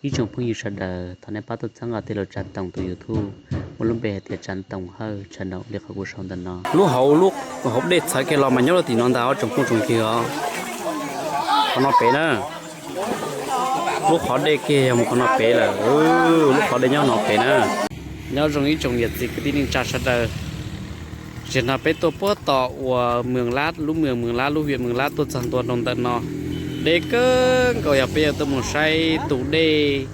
Ib tsoom phooj ywg sawv daws, thov nej pab tuaj txhawb nqa tij laug Tsav Toom tus YouTube, muaj lub npe hais tias Tsav Toom Hawj Channel li qhov kuv sau ntawm no. Lub hauv, lub hauv dej txhawv kiag los mas nyob rau tim no ntag os tsoom phooj tsoom ywg os. Qhov no pem na, lub qhov dej kiag yog mus qhov no pem lawm, lub qhov dej nyob no pem na. Nyob zoo ib tsoom niam txiv kwv tij neej tsa sawv daws, zaum no peb tuaj puag tom uas Mws Lab, lub moos Mws Lab, lub hiam Mws Lab tuaj txog ntua rau ntawm no. Deb kawg nkaus, yog peb yuav tuaj mus saib tus dej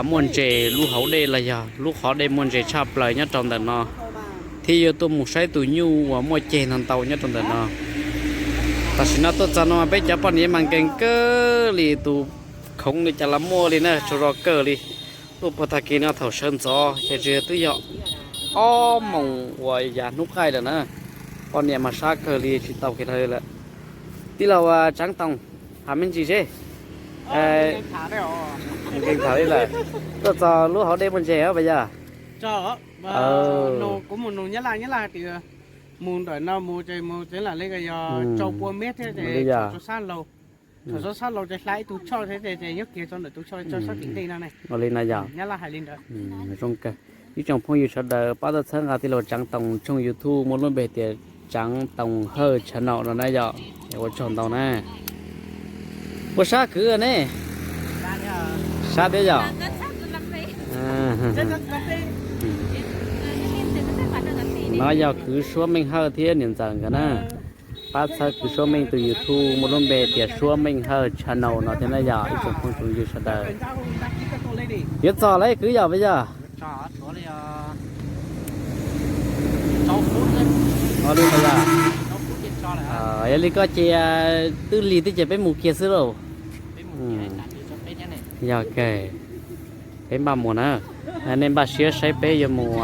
muaj ntses, lub hauv dej los yog lub qhov dej muaj ntses tshaj plaws nyob rau ntawm no, thiab yuav tuaj mus saib tus nyuj uas muaj ceg ntau ntau nyob rau ntawm no. Tam sim no tuaj txog no mas peb cov poj niam mas nkees kawg li, tus khoov li cas los muaj li na, tsaug zog kawg li. Tuaj puag tag kis no thaum sawv ntxov ces twb yog ob moos uas yav hnub qaij lawm na. Poj niam mas sab kawg li tsis tau kiag li lawm. Tij laug Tsav Toom, tham me ntsis seb. Nkees tham li lawm. Tuaj txog lub hauv dej muaj ntses os puas yog? Kuv mus nug Nyab Laj, Nyab Laj hais tias mus ntawm no mus ces mus txeev lam li yog rau pua mev thiab ces thaum sab laug, thaum sab laug ces hla ib tug choj thiab ces nyob kiag rau ntawm tus choj rau sab tim ntej no ne. Li no yog. Nyab Laj hais li ntawd. Zoo kawg. Ib tsoom phooj ywg sawv daws pab tuaj txhawb nqa tij laug Tsav Toom tshooj YouTube muaj lub npe tias Tsav Toom Hawj Channel no na yom. Ua tsaug ntau na. Puas sab kwv ne? Sab thiab yom. No yog kwv Suab Meej Hawj thiab niam ntxawm nkawd na. Pab txhawb kwv Suab Meej tus YouTube muaj lub npe tias Suab Meej Hawj Channel no thiab na yom ib tsoom phooj tsoom ywg sawv daws. Yuav txog lawm kwv yom puas yog? Li no yog. Yog li koj cia twb lig thiab ces peb mus kiag xwb lauj. Yog kawg, peb npaj mus na. Nej npaj siab saib peb yuav mus,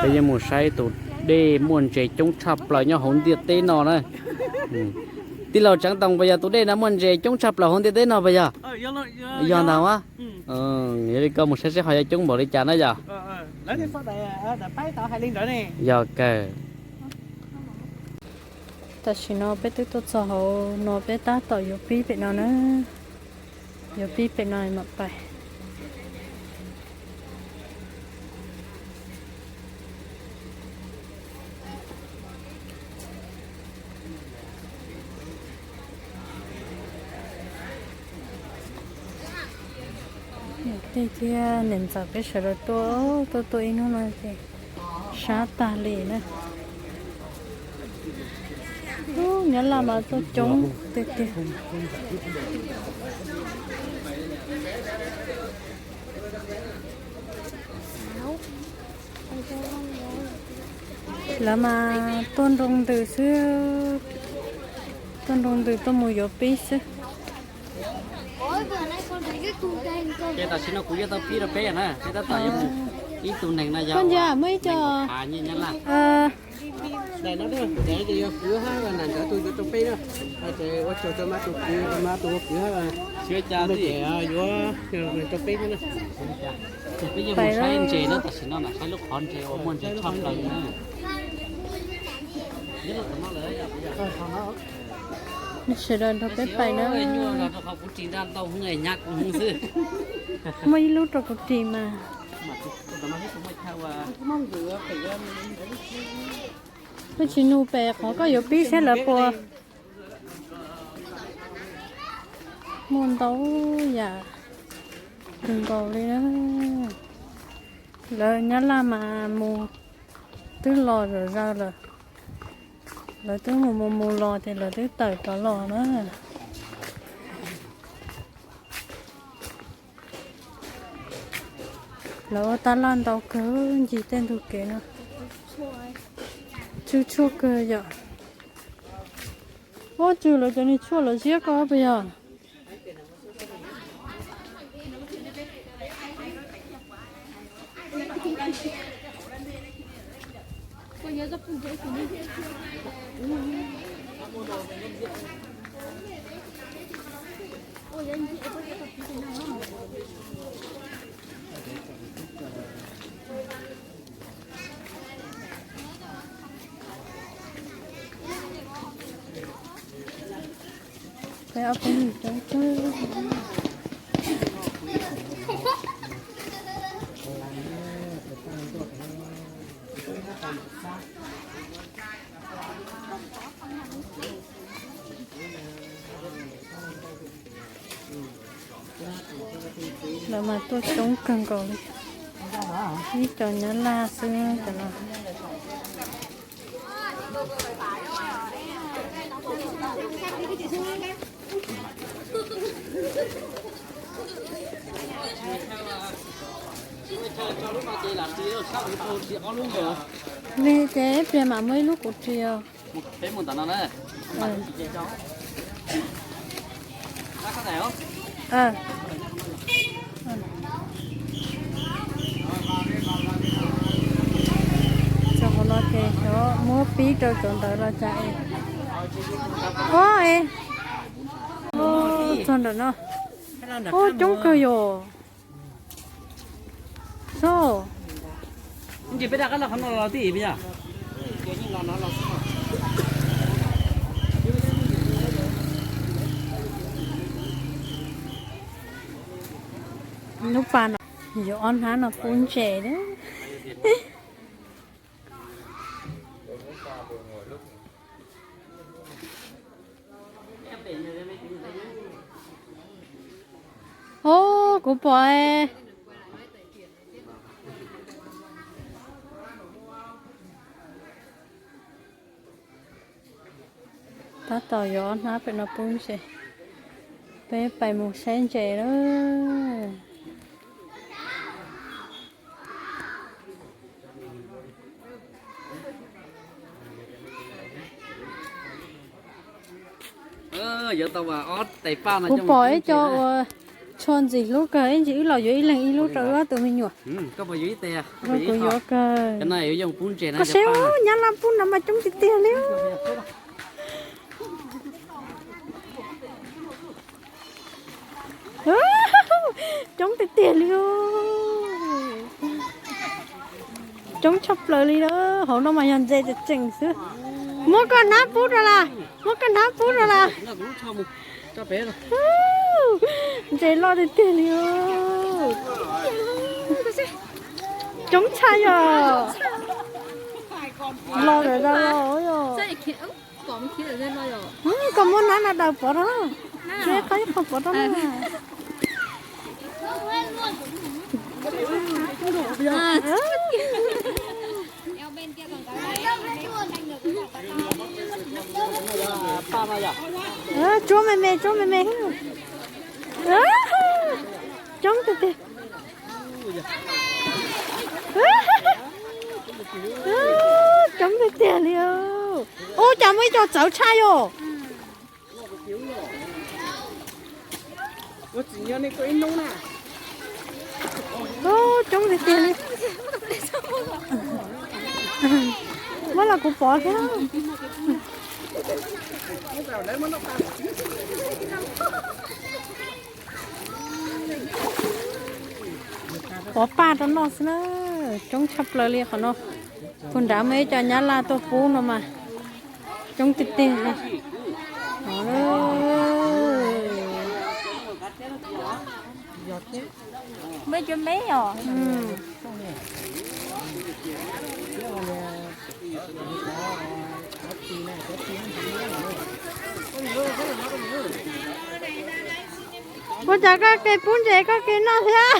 peb yuav mus saib tus dej muaj ntses coob tshaj plaws nyob hauv ntiaj teb no na. Tij laug Tsav Toom, puas yog tus dej no muaj ntses coob tshaj plaws hauv ntiaj teb no puas yog? Yog ntag a. Yog li koj mus saib seb ho yuav coob npaum li cas na yom. Yog kawg. Tam sim no peb twb tuaj txog hauv no, peb tab tom yuav pib pem no na. Yuav pib pem no mam pais. Niam tij thiab niam ntxawm peb sawv daws tuaj, tuaj tuaj ib hnub no ces sab tag li na. Ub, Nyab Laj mas tuaj coob tiag tiag. Lawv mas tuaj nroo ntws xwb, tuaj nroo ntws tuaj mus yuav pib xwb. Ces tam sim no kuv yuav tau pib rau peb na, peb tab tom yuav mus, ib tug neeg no yog, koj nca muaj ib co, Nyab Laj. Daim no ces yog kwv hab nam ntawd tus yuav rau peb na. Ces ua tsaug rau mas tus kwv, mas tus ua kwv hab, yuav cas li, yuav rau peb thiab na. Peb yuav mus saib ntses na, tam sim no mas saib lub qhov ntses uas muaj ntses tshaj plaws na. Sawv daws nrog peb pais na. Nyuaj los rau qhov kuv ris nra ntau hwv, hnyav kuv hwv xwb. Muaj ib lub rau kuv ris mas. Koj tsis nug pem qhov koj yuav pib saib lawv puas. Muaj ntau yam kawg nkaus li na. Lawv Nyab Laj mas mus twb los zom zaws lawm. Lawv twb mus mus mus los ces lawv twb tawm rov los na. Lawv ua tab laj ntau kawg ncig tej ntug kev no. Tsw tshuaj kawg yom. Ua tsw lawv cov niag tshuaj lawv ziab ko puas yog? Peb ob peb hnub coob kawg. Lawv mas tuaj coob kawg nkaus li. Ib co Nyab Laj xwb cov no. Li ces ib pliag mam muab ib lub kuv tsis os. Txog qhov no ces xyov muab pib rau cov ntawd los cas es. Ob es, txog ntawm no. Ub, coob kawg yom. Xo. Lub pas no yuav ob hnab no pub ntses. Ub, kuv pom. Tab tom yuav ob hnab pem no pub ntses. Peb pais mus saib ntses lawm. Kuv pom ib co uas tsho ntxim hlub kawg, ib ntsis wb los yuav ib leeg ib lub rau wb ob tug me nyuam. Kuv yuav kawg. Koj saib, Nyab Laj pub no mas coob tiag tiag li. Coob tiag tiag li. Coob tshaj plaws li na. Hauv no mas yog ntses tseem tseem xwb. Muab koj hnab pub rau las, muab koj hnab pub rau las. Ntses loj tiag tiag li. Coob tshaj yog los lawm da los yog. Koj muab hnab no daws pov rau, seb qhov ib qho pov rau na. Tsuab me me, tsuab me me. Coob tiag tiag. Coob tiag tiag li. Ub, cas muaj ib co txawv tshaj yom. Coob tiag tiag li. Muab los kuv pov thiab. Pov paj rau noj xwb na. Coob tshaj plaws li qhov no. Puag nrad muaj ib co Nyab Laj tuaj pub no mas coob tiag tiag li. Ua cas koj ke pub ntses koj ke noj thiab?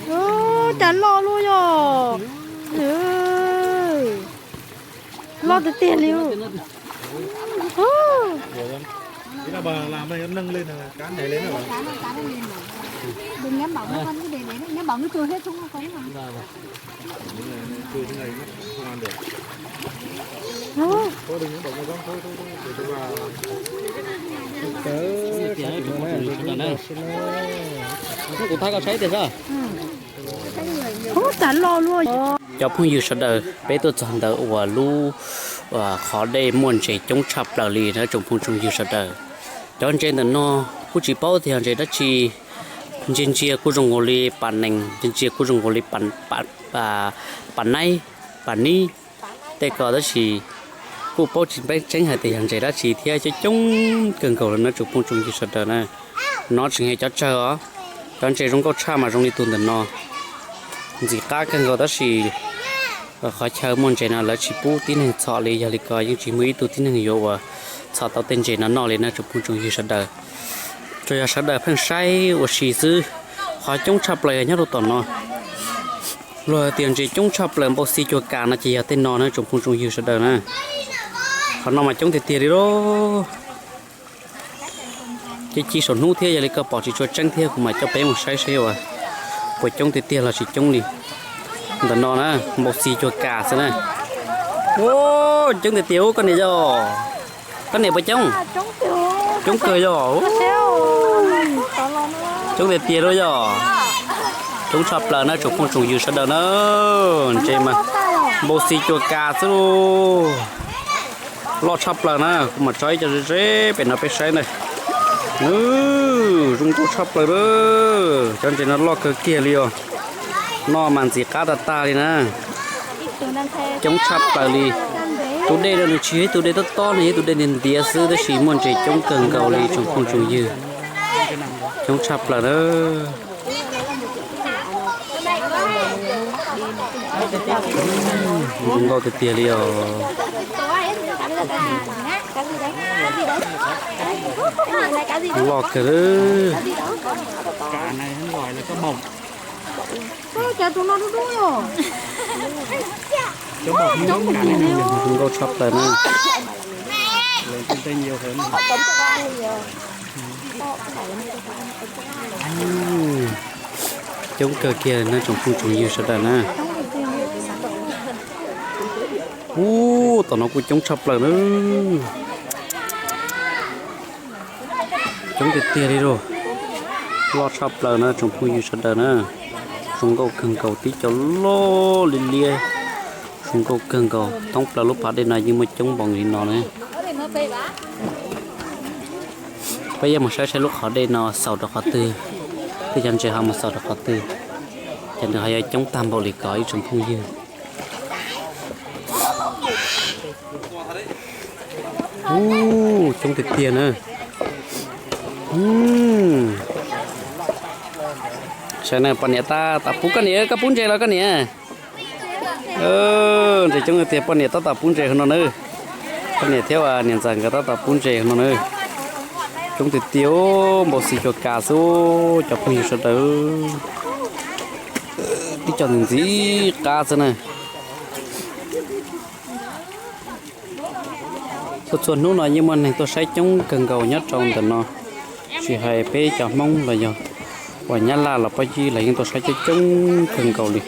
Ub, cas loj luaj yog. Loj tiag tiag li. Kuv thaij koj saib tiag sab. Ub, tas loj luaj. Cov phooj ywg sawv daws, peb tuaj txog ntawm uas lub qhov dej muaj ntses coob tshaj plaws li na tsoom phooj tsoom ywg sawv daws. Cov ntses ntawm no kuj tsis paub tias yog ntses dab tsi, ntsia ntsia kuj zoo nkaus li pas nees, ntsia ntsia kuj zoo nkaus li pas naib, pas nib tej ko tab sis kuj paub tsis tseeb hais tias yog ntses dab tsi thiab coob coob kawg nkaus li na tsoom phooj tsoom ywg sawv daws na. No tseem yog cov tsawg os, cov ntses zoo nkauj tshaj mas zoo li tus ntawm no. Ntxim qab kawg nkaus tab sis qhov chaw muaj ntses no lawv tsis pub tib neeg txhom li, yog li ko yeej tsis muaj ib tug tib neeg yuav ua txhom tau tej ntses no noj li na tsoom phooj tsoom ywg sawv daws. Tsuas yog sawv daws pheej saib ua si xwb. Qhov coob tshaj plaws yog nyob rau tom no. Luag hais tias ntses coob tshaj plaws npau xi cuag kas no ces yog tej no na tsoom phooj tsoom ywg sawv daws na. Qhov no mas coob tiag tiag li lauj. Ces ci saum hnub thiab yog li koj pom tsis tshua tseeb thiab kuv mam coj peb mus saib seb ua puas coob tiag tiag los tsis coob li. Ntawm no na, npau xi cuag kas xwb na. Ua coob tiag tiag ub, koj niam yog, koj niam puas coob? Coob kawg yog. Coob tiag tiag lauj yog. Coob tshaj plaws na tsoom phooj tsoom ywg sawv daws na. Ntses mas npau xi cuag kas xwb lauj. Loj tshaj plaws na, kuv mam tso ib co ze ze pem no peb saib na. Zoo nkauj tshaj plaws na. Cov ntses no loj kawg kiag li os. Noj mas ntxim qab tag tag li na. Coob tshaj plaws li. Tus dej no nws tsis yog ib tug dej tob tob, nws yog ib tug dej ntiav ntiav xwb tab sis muaj ntses coob kawg nkaus li tsoom phooj tsoom ywg. Coob tshaj plaws na. Zoo nkauj tiag tiag li os. Loj kawg. Zoo nkauj tshaj plaws na. Coob kawg kiag na tsoom phooj tsoom ywg sawv daws na. Ub, tom no kuj coob tshaj plaws na. Coob tiag tiag li lauj. Loj tshaj plaws na tsoom phooj ywg sawv daws na. Zoo nkauj kawg nkaus tib co loj liab liab. Zoo nkauj kawg nkaus thoob plaws lub pas dej no yeej muaj coob npaum li no na. Peb yuav mus saib saib lub qhov dej no xaus rau qhov twg, tej cov ntses ho mus xaus rau qhov twg, ces nws ho yuav coob tag npaum li ko ib tsoom phooj ywg. Ub, coob tiag tiag na. Saib na, poj niam tab tom pub koj niam, koj pub ntses los koj niam? Ntses coob tiag tiag, poj niam tab tom pub ntses hauv no na. Poj niam thiab niam ntxawm nkawd tab tom pub ntses hauv no na. Coob tiag tiag, npau xi cuag kas xwb cov phooj ywg sawv daws. Tib co ntxim ntxim qab xwb na. Txhua txhua hnub no yeej muaj neeg tuaj saib coob kawg nkaus nyob rau ntawm no, tsis hais peb cov Hmoob los yog uas Nyab Laj los Pab Yib los yeej tuaj saib coob coob kawg nkaus li.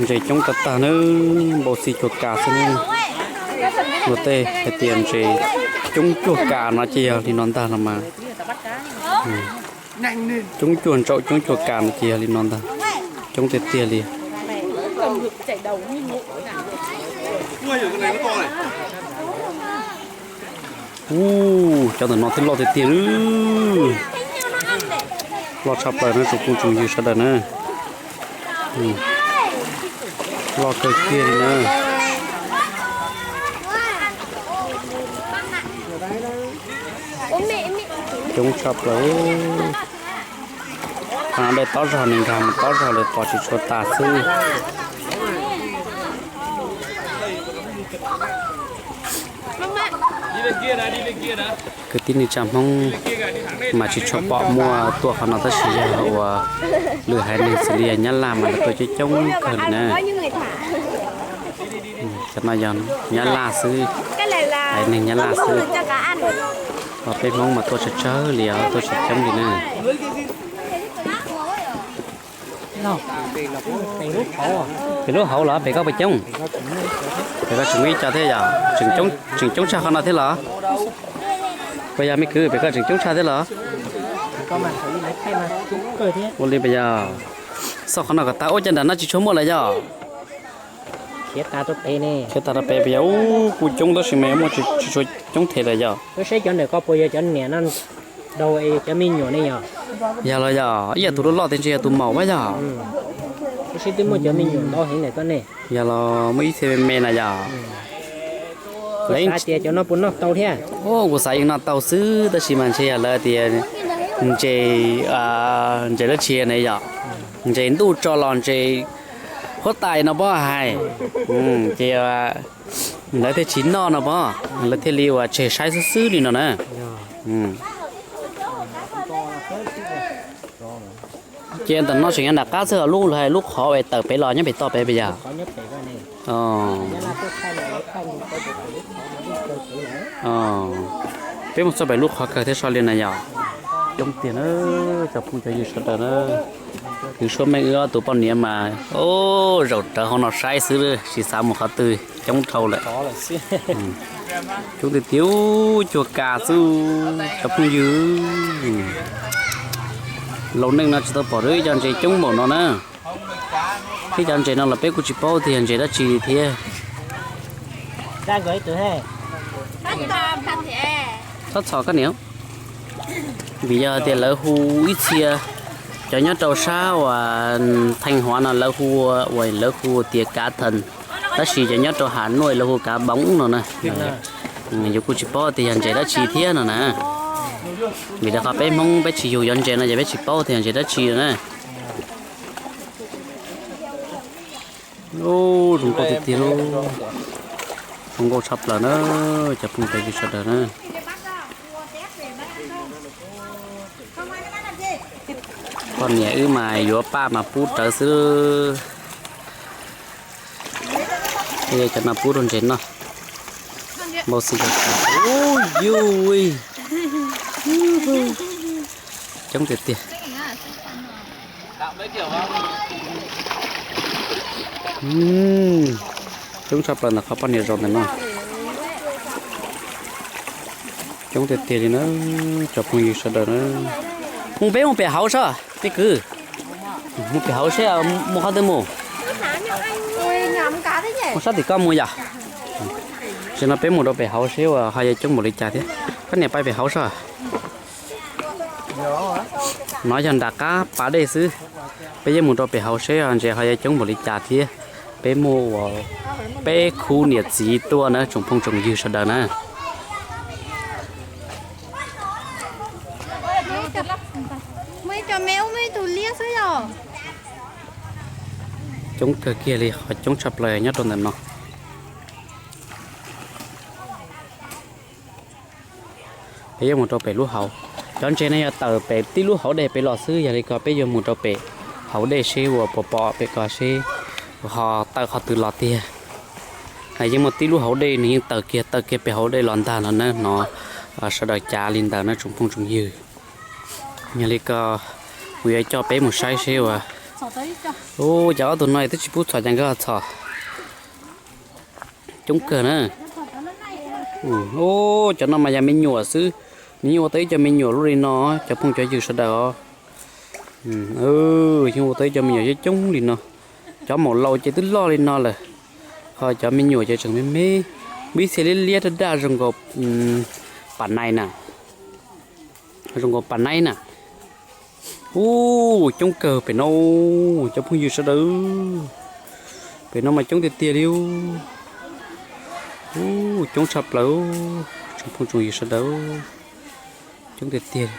Ntses coob tag tag na, npau xi cuag kas xwb na. Luag tej hais tias ntses coob cuag kas no ces yog li no ntag los mas. Coob cuag ntsaum coob cuag kas no ces yog li no ntag. Coob tiag tiag li. Ub, cov ntawm no thiaj loj tiag tiag. Loj tshaj plaws na tsoom phooj tsoom ywg sawv daws na. Loj kawg kiag li na. Coob tshaj plaws. Dej tob zog nws nkag mus tob zog lawm pom tsis tshua tas xwb. Kwv tij neej tsa Hmoob mas tsis tshua pom muaj tuaj qhov no tab sis yog uas lwm haiv neeg xws li Nyab Laj mas lawv tuaj coob coob kawg li na. Cov no yog Nyab Laj xwb, haiv neeg Nyab Laj xwb. Ho peb Hmoob mas tuaj tsawg tsawg li os, tuaj tsis coob li na. Pem lub hauv los pem koj puas coob? Pem koj tseem muaj ib co thiab yom? Tseem coob tshaj qhov no thiab los? Puas yog me kwv, pem koj tseem coob tshaj thiab los? Ua li puas yog? Xauj qhov no kom tag, ua cas nram no tsis tshua muaj lawm yog? Khiav tag rau pem puas yog? Ub, kuj coob tab sis mas muaj tsis tshua coob them lawm yog? Wb saib cov ntawm koj puas yog cov niam no, cov me nyuam ne yog? Yog los yog, ib yam tus loj loj tiag ntshe yog tus maum mas yog. Wb saib twb muaj cov me nyuam ntau heev ntawm koj ne. Yog los muaj ib txhia me me na yog. Kuv xav tias cov no puas noj tau thiab? Kuv xav yeej noj tau xwb tab sis mas ntshe yog lawv tias Ntses, ntses dab tsi ne yom? Ntses ntuj tso los ntses huab tais no pob hais. Ces lawv thiaj tsis noj no pob, lawv thiaj li ua tseg saib xwb xwb li no na. Ces ntawm no tseem nyob nram qab xwb, lub, lub qhov uas tawm pem los nyob pem toj pem puas yog? Peb mus txog pem lub qhov kawg thiab so li na yom. Coob tiag na, cov phooj cov ywg sawv daws na. Kwv Suab Meej wb ob tug poj niam mas zaum rawv hauv no saib xwb, tsis xav mus qhov twg, coob dhau lawm. Coob tiag tiag, cuag kas xwb cov phooj ywg. Laus neej no tsis tau pom ib co ntses coob npaum no na. Ib co ntses no los peb kuj tsis paub tias ntses dab tsi thiab. Txhob txhom koj niam. Vim yog tias lawv hu ib txhia, cov nyob rau sab uas Theej Huav no lawv hu, uas lawv hu tias kav thees, tab sis cov nyob rau Ham Nuaj lawv hu kav boov no na. Yus kuj tsis paub tias yog ntses dab tsi thiab no na. Vim rau qhov peb Hmoob peb tsis yug cov ntses no ces peb tsis paub tias yog ntses dab tsi no na. Zoo nkauj tiag tiag lauj. Zoo nkauj tshaj plaws na, cov phooj cov ywg sawv daws na. Poj niam wb mas yuav paj mas pub rawv xwb. Cov no pub rau ntses noj. Npau xis, ui yuj, coob tiag tiag. Coob tshaj plaws ntawm qhov poj niam zaum ntawm no. Coob tiag tiag li na, cov phooj ywg sawv daws na. Mus peb mus pem hauv saib, peb kwv. Mus pem hauv seb mus qhov twg mus. Mus sab tim ko mus yom. Tam no peb mus rau pem hauv seb uas ho yuav coob npaum li cas thiab. Koj niam, pais pem hauv saib. No yog nram qab pas dej xwb. Peb yuav mus rau pem hauv seb ntses ho yuav coob npaum li cas thiab. Peb muaj uas peb khub niam txiv tuaj na, tsoom phooj tsoom ywg sawv daws na. Coob kawg kiag li, qhov coob tshaj plaws nyob rau ntawm no. Peb yuav mus rau pem lub hauv. Cov ntses no yog tawm pem tib lub hauv dej pem los xwb, yog li ko peb yuav mus rau pem hauv dej seb uas puas pom pem ko seb ho tawm qhov twg los tiag. Yeej muaj tib lub hauv dej nws yeej tawm kiag tawm kiag pem hauv dej los ntag no na, no sawv daws cav li ntawd na tsoom phooj tsoom ywg. Yog li ko kuv yuav coj peb mus saib seb uas, u, cov ob tug no twb tsis pub txhom ces nkawd ho txhom. Coob kawg na. U, cov no mas yog me nyuam xwb. Nws yeej ua tau ib co me nyuam luaj li no, cov phooj cov ywg sawv daws os. Yeej ua tau ib co me nyuam coob coob li no. Cov maum laus ces twb loj li no lawm, ho cov me nyuam ces tseem me me, muaj ib txhia liab liab daj daj zoo nkaus pam nai na. Zoo nkaus pam nai na. U, coob kawg pem no, cov phooj ywg sawv daws. Pem no mas coob tiag tiag li. U, coob tshaj plaws, tsoom phooj tsoom ywg sawv daws. Coob tiag tiag.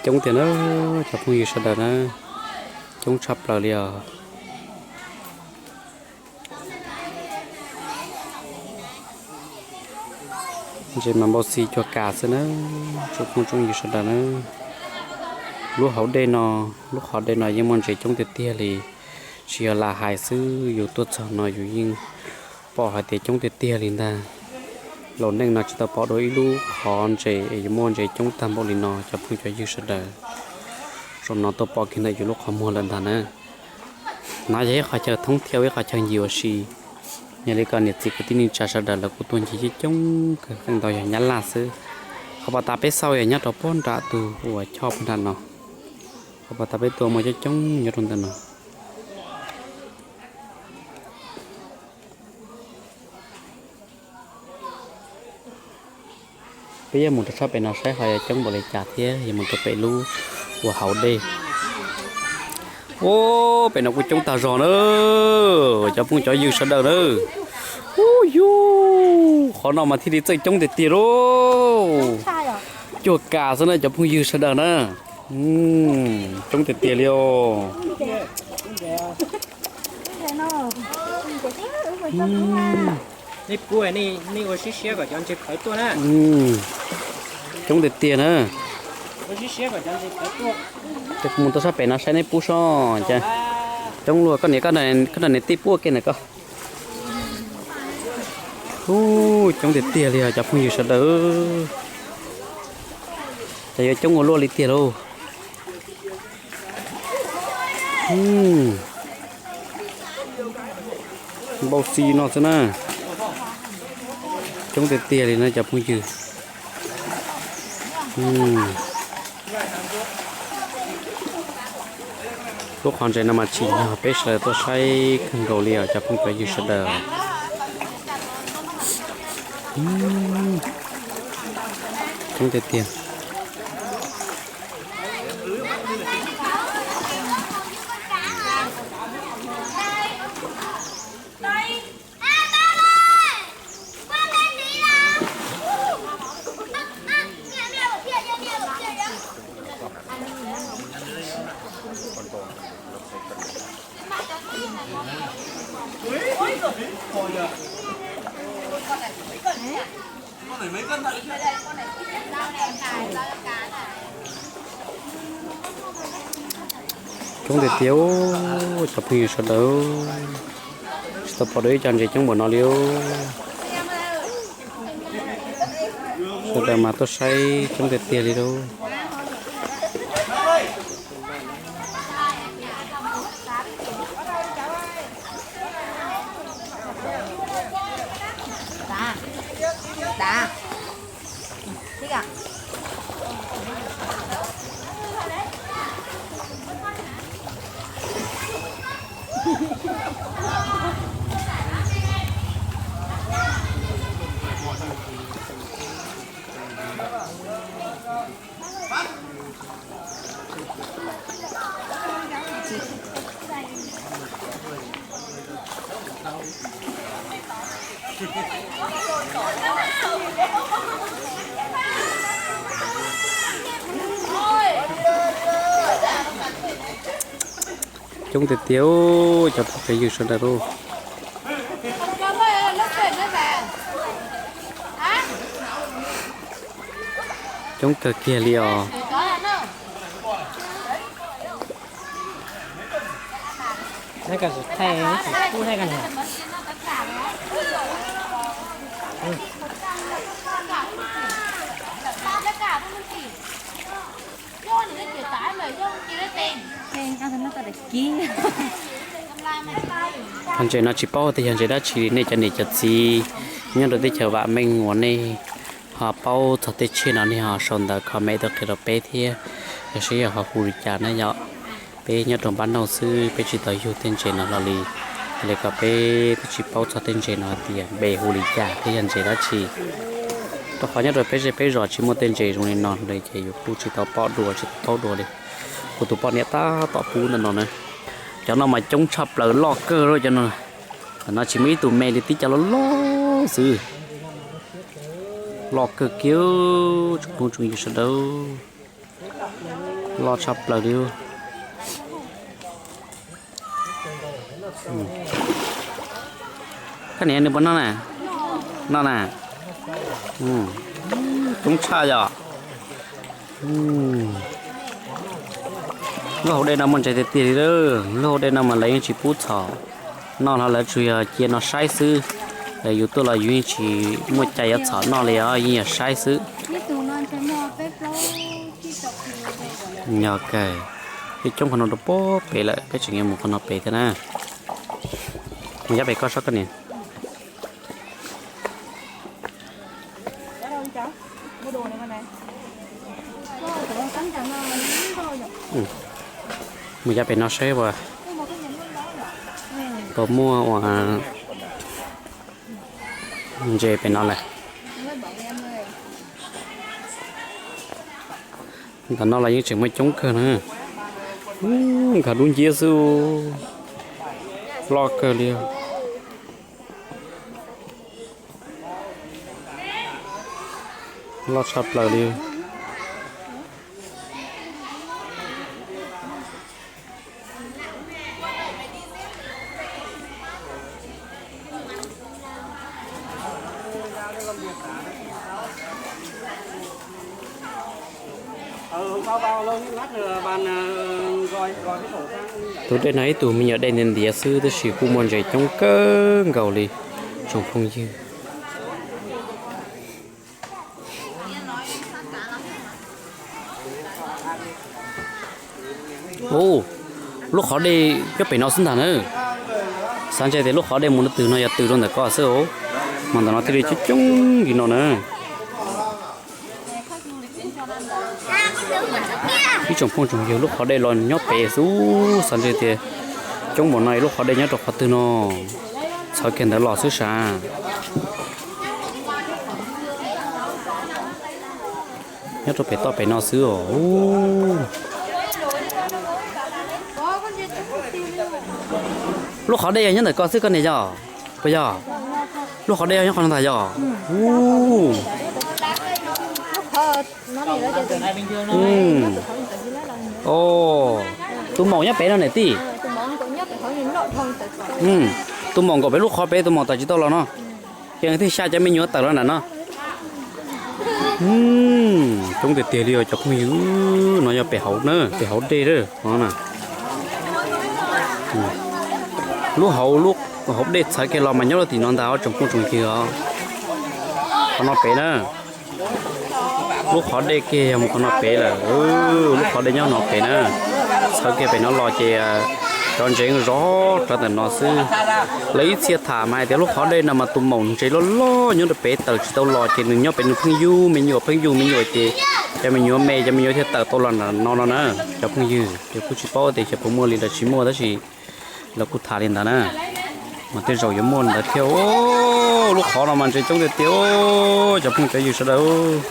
Coob tiag na, cov phooj ywg sawv daws na, coob tshaj plaws li os. Ntses mas npau xis cuag kas xwb na, tsoom phooj tsoom ywg sawv daws na. Lub hauv dej no, lub qhov dej no yeej muaj ntses coob tiag tiag li. Tsis yog lam hais xwb, yus tuaj txog no yus yeej pom hais tias coob tiag tiag li ntag. Laus neej no tsis tau pom dua ib lub qhov ntses es yuav muaj ntses coob tag npaum li no cov phooj cov ywg sawv daws. Zaum no tuaj pom kiag ntawm yus lub qhov muag lawm ntag na. No yog ib qhov chaw thoob thiab ib qhov chaw ncim ua si. Yog li ko niam txiv kwv tij neej tsa sawv daws lawv kuj tuaj ncig coob coob kawg, feem ntau yog Nyab Laj xwb. Qhov pas tas peb xauj yog nyob rau puag nram tus uas choj puag nram no. Qhov pas tas peb tuaj muaj coob coob nyob rau ntawm no. Peb yuav mus rau sab pem no saib ho yuav coob npaum li cas thiab yuav mus rau pem lub uas hauv dej. Ub, pem no kuj coob tag zog na, cov phooj cov ywg sawv daws na. Ub yug, qhov no mas thiaj li txawj coob tiag tiag lauj. Cuag kas xwb na cov phooj ywg sawv daws na. Coob tiag tiag li os. Coob tiag tiag na. Mus tuaj sab pem no saib neb pub sob cas. Coob luaj, koj niam, koj nrog niam tij pub ua ke na koj. Ub, coob tiag tiag li os cov phooj ywg sawv daws. Ces yuav coob ua luaj li tiag lauj. Npau xi no xwb na. Coob tiag tiag li na cov phooj ywg. Lub qhov ntses no mas tsim nyog peb sawv daws tuaj saib kawg nkaus li os cov phooj cov ywg sawv daws. Coob tiag tiag. Coob tiag tiag, cov phooj ywg sawv daws, tsis tau pom dua ib co ntses coob npaum no li. Sawv daws mas tuaj saib coob tiag tiag li lauj. Coob tiag tiag, cov phooj cov ywg sawv daws lauj. Coob kawg kiag li os. Cov ntses no tsis paub tias yog ntses dab tsi li, nej cov niam cov txiv nyob rau teb chaws vam meej uas nej ho paub txog tej tsiaj no nej ho sau ntawv comment tuaj qhia rau peb thiab, yog saib yog ho hu li cas na yom. Peb nyob rau npab nauj xwb peb tsis tau yug tej ntses no hlo li, li kom peb twb tsis paub txog tej ntses no hais tias npe hu li cas thiab yog ntses dab tsi. Rau qhov nyob rau peb zej peb zos tsis muaj tej ntses zoo li no li ces yus kuj tsis tau pom dua tsis tau taub dua li. Kuv tus poj niam tab tom pub ntawm no na. Cov no mas coob tshaj plaws loj kawg li cov no. Tam no tsis muaj ib tug me li tib co loj loj xwb. Loj kawg kiag tsoom phooj tsoom ywg sawv daws. Loj tshaj plaws li. Koj niam nws puas noj na? Noj na. Coob tshaj yom. Lub hauv dej no muaj ntses tiag tiag li. Lub hauv dej no mas lawv yeej tsis pub txhom noj hlo, lawv tsuas yog cia no saib xwb. Yus tuaj los yus yeej tsis muaj cai yuav txhom noj li os, yeej yog saib xwb. Yog kawg, peb coob qhov no rau pem lawm, peb tseem yuav mus qhov no pem thiab na. Mus yav pem koj saib koj niam. Mus yav pem no saib puas, puas muaj ua ntses pem no lawm. Ntawm no los yeej tseem muaj coob kawg na. Nkag dub nciab xwb. Loj kawg li. Loj tshaj plaws li. Tus dej no ib tug me nyuam dej ntiav ntiav xwb tab sis kuj muaj ntses coob kawg nkaus li tsoom phooj ywg. Ub, lub qhov dej nyob pem no xwb ntag na. Xav ntshe tias lub qhov dej mus rau twg no yog tws rau ntawm ko xwb os. Mas ntawm no thiaj li coob coob li no na. Ib tsoom phooj tsoom ywg, lub qhov dej los nyob pem xwb, xav ntshe tias coob npaum no lub qhov dej nyob rau qhov twg no. Txhawv kiag ntawd los xwb sav. Nyob rau pem toj pem no xwb os. Lub qhov dej yog nyob ntawm ko xwb koj niam yog? Puas yog? Lub qhov dej yog nyob qhov no ntag yog? Tus maum nyob pem no niam tij. Tus maum nkaum pem lub qhov pem, tus maum tawm tsis tau los no. Ces thiaj xya cov me nyuam tawm los nram no. Coob tiag tiag li os cov phooj ywg, no yog pem hauv na, pem hauv dej na. Lub hauv, lub hauv dej txhawv kiag los mas nyob rau tim no ntag os tsoom phooj tsoom ywg os. Qhov no pem na. Lub qhov dej kiag yog mus qhov no pem lawm. Lub qhov dej nyob no pem na. Txhawv kiag pem no los ces cov ntses zov rawv ntawm no xwb. Lawv ib txhia tham mas hais tias lub qhov dej no mas tus maum ntses loj loj nyob rau pem tawm tsis tau los ces nws nyob pem nws pheej yug me nyuam pheej yug me nyuam ces cov me nyuam me cov me nyuam thiaj tawm tau los no no na. Cov phooj ywg, ces kuj tsis paub tias xyov puas muaj li los tsis muaj tab sis lawv kuj tham li ntawd na. Mas tej zaum yuav muaj ntawd thiab. Lub qhov no mas ntses coob tiag tiag cov phooj cov ywg sawv daws.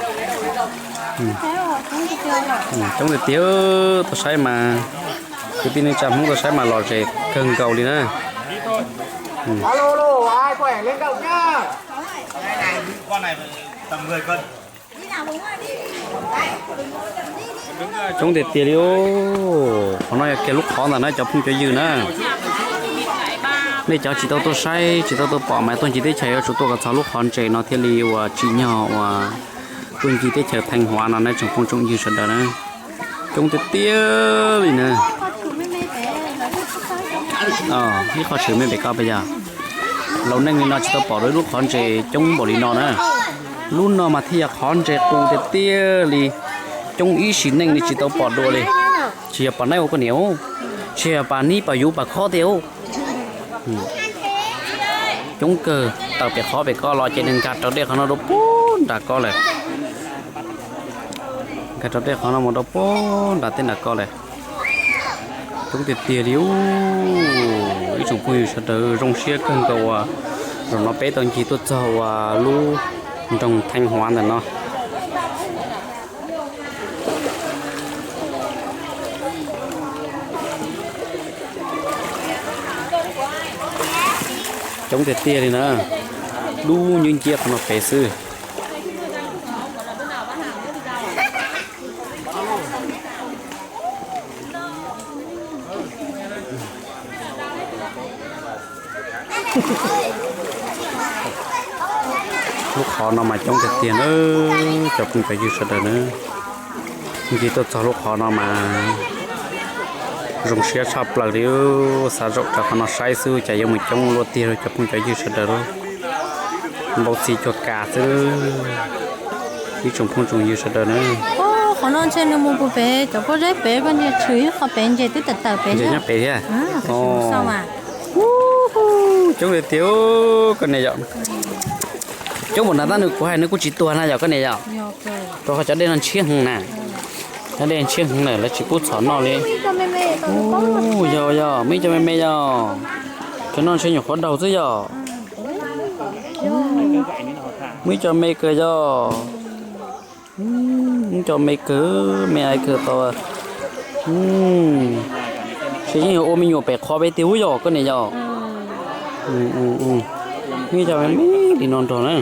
Coob tiag tiag, tuaj saib mas, kwv tij neej tsa Hmoob tuaj saib mas lom zem kawg nkaus li na. Coob tiag tiag li. Qhov no yog kiag lub qhov ntag na cov phooj cov ywg na. Nej cov tsis tau tuaj saib tsis tau tuaj pom mas tuaj ncig teb chaws yuav tsum tuaj kom txog lub qhov ntses no thiaj li uas tsim nyog uas tuaj ncig teb chaws Theej Huav no na tsoom phooj tsoom ywg sawv daws na. Coob tiag tiag li na. Ib qho tshwm me pem ko puas yog? Laus neej li no tsis tau pom dua ib lub qhov ntses coob npaum li no na. Lub no mas thiaj yog qhov ntses qus tiag tiag li, coob ib sim neej li tsis tau pom dua li. Tsis yog pom naib ua koj niam, tsis yog pom nib pom yuv pom khob tiag. Coob kawg, tawm pem qhov pem ko los ces nws nkag rau dej qhov no rau puag nram ko lawm. Nkag rau dej qhov no mus rau puag nram tej nram ko lawm. Coob tiag tiag li. Ib tsoom phooj ywg sawv daws zoo siab kawg nkaus uas zaum no peb tau ncig tuaj txog uas lub nroog Theej Huav ntawm no. Coob tiag tiag li na, dub nciab nciab qhov no pem xwb. Lub qhov no mas coob tiag tiag na, cov phooj cov ywg sawv daws na. Ncig tuaj txog lub qhov no mas zoo siab tshaj plaws li. Xav zaum rau qhov no saib xwb cas yuav mus coob luaj tiag rau cov phooj cov ywg sawv daws lub npau txiv cuag kas xwb. Ib tsoom phooj tsoom ywg sawv daws na, qhov no ntshe nws mus puag pem cov pob zeb pem, koj ntsia tshwm ib qho pem ntses twb tawm tawm pem nyob pem thiab. Coob tiag tiag koj niam yom. Coob npaum nrad tab nws kuv hais nws kuj tsis tuag na yom koj niam yom. Rau qhov cov dej no ntshiab heev na. Cov dej ntshiab heev na lawv tsis pub txhom noj li. Yog yog muaj ib co me me yog. Cov no ntshe nyuam qhuav daug xwb yog. Muaj ib co me kawg yog. Cov me kawg, me ais kawg tau. Ces yeej yog ua me nyuam pem qhov peb tiag ub yog koj niam yom. Ib cov me me li no nrog na.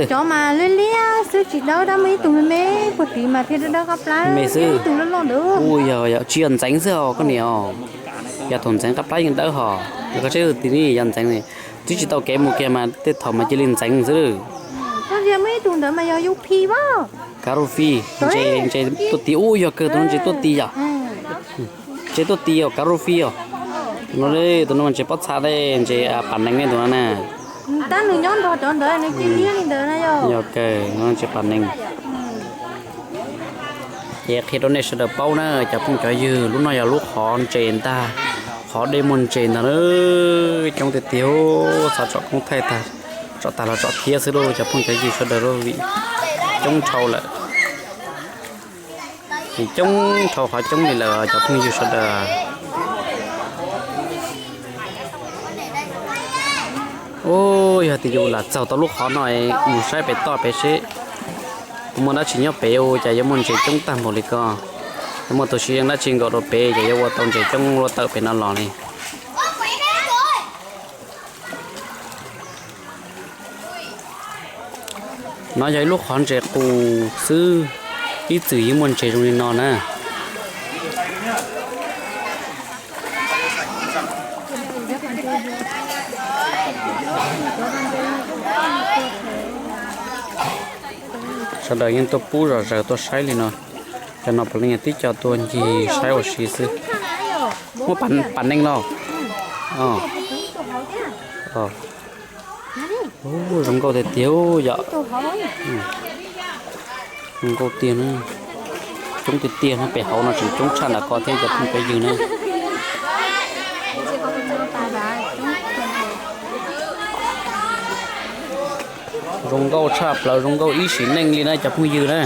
Cov mas liab liab xwb tsis dawb dab, muaj ib tug me me puag tid mas thiaj dawb dawb qab plab, me xwb. Ib tug loj loj ntawd. Ua yog tsis yog ntxeev xwb os koj niam os. Yog thaum ntxeev qab plab yeej dawb hos. Koj saib tim no yog ntxeev, twb tsis tau kev mus kiag mas tej thaum mas cia li ntxeev xwb. Koj tias muaj ib tug ntawd mas yog yuv phi pab. Kav rau fij, ntses tuaj ti ub yog kawg tus no ntses tuaj ti yom. Ntses tuaj ti os, kav rau fij os. No tus no ntses pob txha tej ntses pas nees ne tus no na. Tab nws nyob nrog cov ntawd nws cia liab li ntawd na yog. Yog kawg no ntses pas nees. Ces qhia rau nej sawv daws paub na cov phooj cov ywg, lub no yog lub qhov ntses ntag, qhov dej muaj ntses ntag na. Coob tiag tiag, txhob tsom koob thaij tag, tsom tag los tsom thiab xwb lauj cov phooj cov ywg sawv daws lauj, vim coob dhau lawm. Vim coob dhau qhov coob li lawm cov phooj ywg sawv daws. Ub, yog tias yus lam txaug tau lub qhov no, mus saib pem toj pem seb puas muaj dab tsi nyob pem, ua cas yuav muaj ntses coob tag npaum li ko. Yuav muaj tus siv yeej dab tsi nkaum rau pem ces yuav ua tau ntses coob luaj tawm pem no los li. No yog ib lub qhov ntses qus xwb, ib txwm yeej muaj ntses zoo li no na. Sawv daws yeej tuaj pub zom zaws tuaj saib li no. Cov no puav leej yog tib co tuaj ncig saib ua si xwb. Muaj pas nees los? Zoo nkauj tiag tiag yom. Zoo nkauj tiag na. Coob tiag tiag na, pem hauv no tseem coob tshaj ntawm ko thiab cov phooj cov ywg na. Zoo nkauj tshaj plaws, zoo nkauj ib sim neej li na cov phooj ywg na.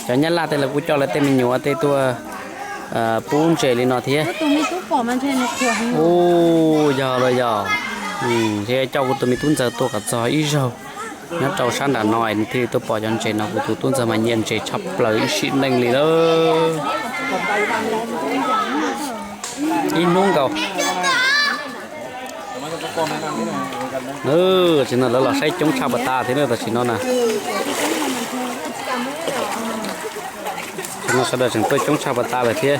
Cov Nyab Laj tej lawv kuj coj lawv tej me nyuam tej tuaj pub ntses li no thiab. Ub, yog los yog. Thiab coj kuv tus me tub ntxawg tuaj kom txog ib zaug nyob rau sab nram no thiaj li tuaj pom cov ntses no. Kuv tus tub ntxawg mas nyiam ntses tshaj plaws ib sim neej li lawm. Ib hnub nkaus. Tam sim no lawv los saib coob tshaj puas tas thiab na tam sim no na. Tam sim no sawv daws tseem tuaj coob tshaj puas tas lawm thiab.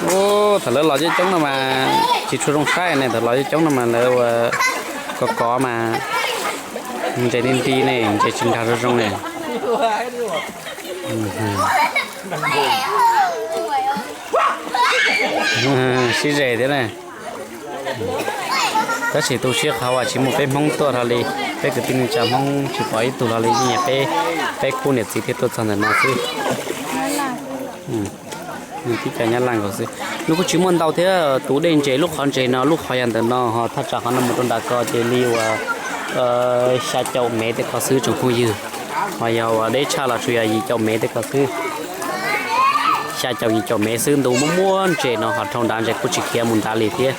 Ub, thaum lawv los coob coob no mas tsis tshua zoo saib ne, thaum los coob coob no mas lawv ua kov kov mas ntses nti nti ne, ntses tsis nkag zoo zoo ne. Sib ze thiab na. Tab sis tu siab qhov uas tsis muaj peb Hmoob tuaj hlo li, peb kwv tij neej tsa Hmoob tsis pom ib tug hlo li, yeej yog peb, peb khub niam txiv thiaj tuaj txog ntawm no xwb. Tib co Nyab Laj nkaus xwb. Nws kuj tsis muaj ntau thiab, tus dej ntses lub qhov ntses no lub qhov yog ntawm no ho thaj tsam qhov no mus rau nram ko ces li uas xya caum mev tej ko xwb tsoom phooj ywg. Ho yog uas deb tshaj los tsuas yog yim caum mev tej ko xwb. Xya caum yim caum mev xwb, ntu muaj muaj ntses no ho dhau nrad ntses kuj tsis khiav mus nrad li thiab.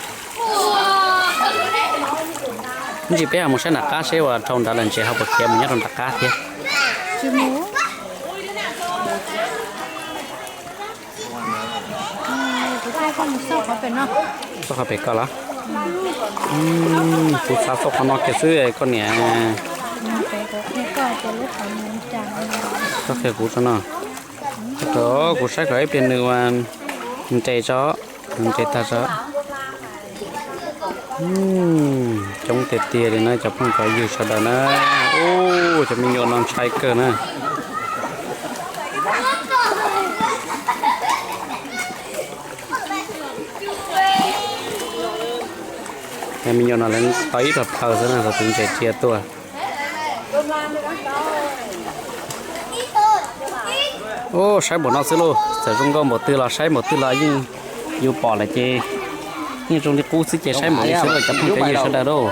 Ntsis peb ho mus saib nram qab seb uas dhau nrad lawm ntses ho puas khiav mus nyob rau nram qab thiab. Xauj qhov pem ko los? Kuv xav xauj qhov no kiag xwb koj niam. Koj qhia kuv tso no. Kuv saib kom ib pliag nws ua nres tso, nws nres tag tso. Coob tiag tiag li na cov phooj cov ywg sawv daws na. Ub, cov me nyuam no ntshai kawg na. Cov me nyuam no lawv tau ib plag plhaws xwb na, thaum tus ntses cia tuaj. Ub, saib npaum no xwb lauj, txawm zoo nkauj npaum twg los saib npaum twg los yeej yus pom lawm ces yeej zoo li qub xwb ces saib npaum li xwb lauj cov phooj cov ywg sawv daws lauj.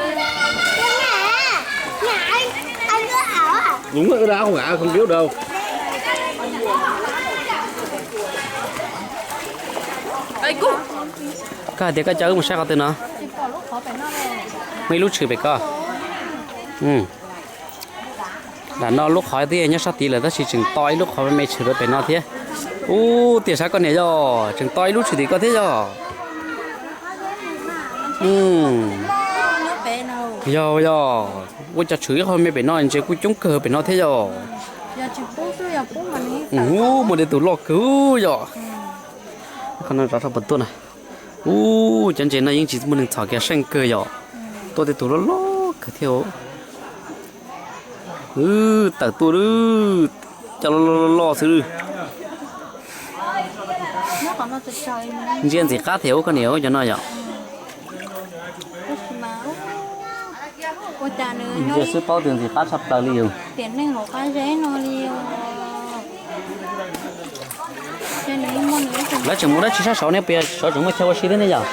Koj hais tias koj coj wb mus saib qhov twg no? Muaj ib lub tshwm pem ko. Nram no lub qhov twb nyob sab tid lawm tab sis tseem to ib lub qhov me me tshwm rau pem no thiab. Ub, tiam sis koj niam yog tseem to ib lub tshwm tim ko thiab yog. Yog yog, ua cas tshwm ib qho me pem no ntses kuj coob kawg pem no thiab yog. Ub, muaj tej tus loj kawg yog. Qhov no zov rau puas tuaj na. Ub, cov ntses no yeej tsis muaj neeg txhom kiag, seej kawg yog. Tuaj tej tus loj loj kawg thiab. Tawm tuaj, cov loj loj loj xwb. Ntsia ntxim qab thiab ub koj niam, cov no yom. Ntsia xwb paub tias ntxim qab tshaj plaws li yus. Lawv tseem mus dab tsi sab saud ne, puas yog saud tseem muaj chaw ua si thiab ne yom?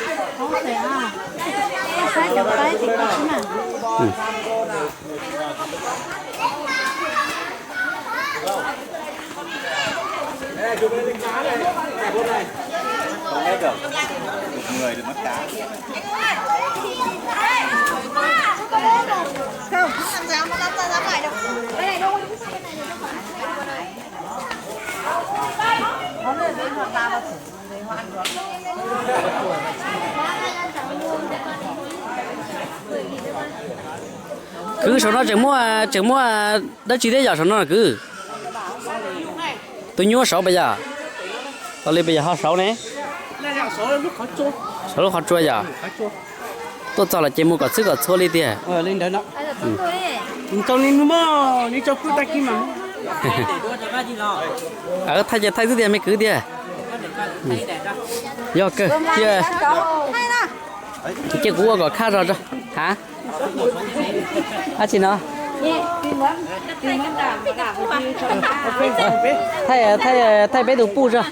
Kwv, saum no tseem muaj, tseem muaj dab tsi thiab yom saum no kwv? Tus nyuaj saud puas yog? Tos li puas yog ho saud ne? Saum lub qhov tsua yom? Tuaj txog los ces mus kom txhwb kom txhua li tiag. Thaij ces thaij xwb tiag me kwv tiag. Yog kawg, cia kuv ua kom khaj zog tso. Ha? Dab tsi no? Thaij, thaij peb tus puj tso.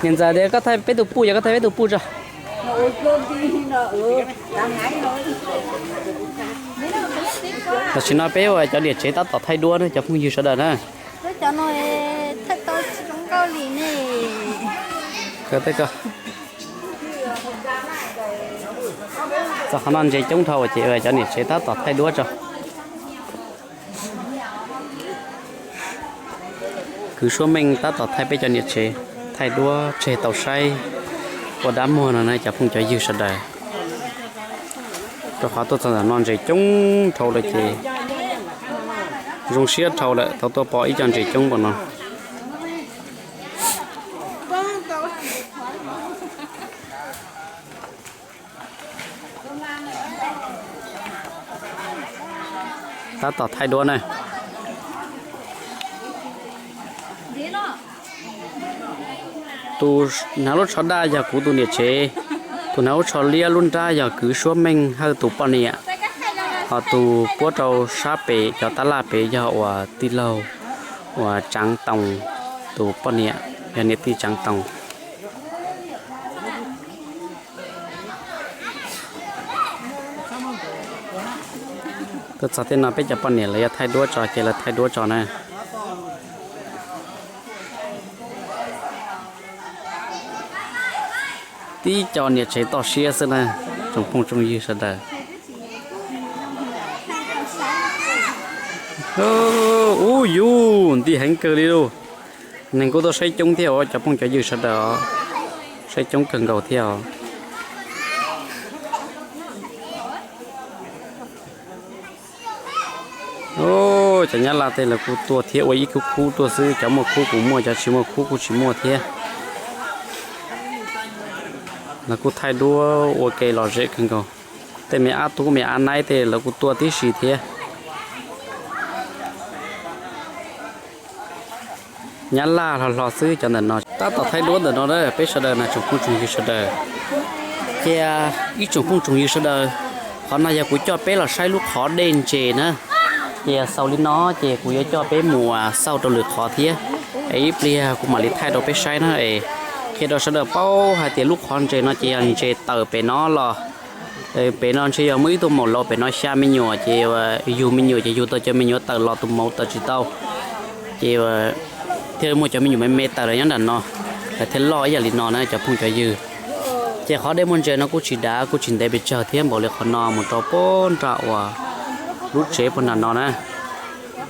Niam ntxawm tias koj thaij peb tus puj, yog koj thaij peb tus puj tso. Tam sim no peb ua cov niam tsev tab tom thaij duab na cov phooj ywg sawv daws na. Txog qhov no ntses coob dhau ces cov niam tsev tab tom thaij duab tso. Kwv Suab Meej tab tom thaij peb cov niam tsev, thaij duab tseg tau saib ua dab muag no na cov phooj cov ywg sawv daws. Rau qhov tuaj txog ntawm no ntses coob dhau lawm ces zoo siab dhau lawm thaum tuaj pom ib co ntses coob npaum no. Tab tom thaij duab na. Tus hnav lub tsho daj yog kuv tus niam tsev, tus hnav lub tsho liab lub nrab yog Kwv Suab Meej Hawj tus poj niam, ho tus puab rau sab pem cov tab laj pem yog uas tij laug uas Tsaav Toos tus poj niam, yog niam tij Tsaav Toos. Tuaj txog tej no peb cov poj niam lawv yuav thaij duab tso ces lawv thaij duab tso na. Tib co niam tsev toj siab xwb na, tsoom phooj tsoom ywg sawv daws. Ub yus nti heev kawg li lauj. Neeg kuj tuaj saib coob thiab os cov phooj cov ywg sawv daws os, saib coob kawg nkaus thiab os. Cov nyab laj tej lawv kuj tuaj thiab, ua ib khub khub tuaj xwb, cov muaj khub kuj muaj, cov tsis muaj khub kuj tsis muaj thiab. Lawv kuj thaij duab ua ke lom zem kawg nkaus. Tej me ab tub me ab naib tej lawv kuj tuaj tib si thiab. Nyab laj hlo hlo xwb cov ntawm no. Tab tom thaij duab ntawm no na peb sawv daws na tsoom phooj tsoom ywg sawv daws. Cia ib tsoom phooj tsoom ywg sawv daws, qhov no yog kuv coj peb los saib lub qhov dej ntses na. Ces xaus li no ces kuv yuav coj peb mus xauj rau lwm qhov thiab, es ib pliag kuv mam li thaij rau peb saib na. Es qhia rau sawv daws paub hais tias lub qhov ntses no ces yog ntses tawm pem no los. Pem no ntshe yog muaj ib tug maum laus pem no xya me nyuam ces yug me nyuam ces yug tau cov me nyuam tawm los, tus maum tawm tsis tau. Ces thiaj muaj cov me nyuam me me tawm los nyob nram no, lawv thiaj loj ib yam li no na cov phooj cov ywg. Ces qhov dej muaj ntses no kuj tsis dav kuj tsis ntev pes tsawg thiab, npaum li qhov no mus rau puag nram uas lub tsev puag nram no na.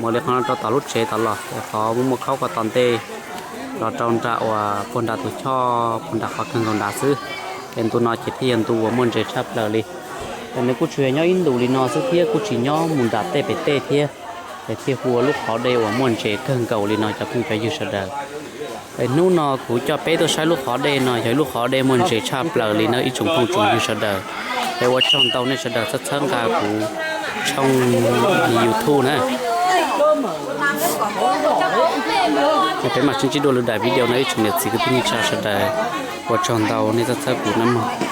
Mus li qhov no rau tom lub tsev tom los, qhov muaj muaj khaub ko tom ntej los rau nram uas puag nram tus choj puag nram qhov kawg nkaus nrad xwb. Es ntu no ces thiaj yog ntu uas muaj ntses tshaj plaws li. Es nws kuj tsuas yog nyob ib ntus li no xwb thiab kuj tsis nyob mus nram tej pem tej thiab. Es thiaj hu ua lub qhov dej uas muaj ntses kawg nkaus li no cov phooj cov ywg sawv daws. Es hnub no kuv coj peb tuaj saib lub qhov dej no yog ib lub qhov dej muaj ntses tshaj plaws li na ib tsoom phooj tsoom ywg sawv daws. Es ua tsaug ntau nej sawv daws txhawb txhawb nqa kuv tshooj YouTube na. Peb mam sib ntsib dua lwm daim video no ib tsoom niam txiv kwv tij neej tsa sawv daws. Ua tsaug ntau nej txhawb txhawb kuv nawb mog.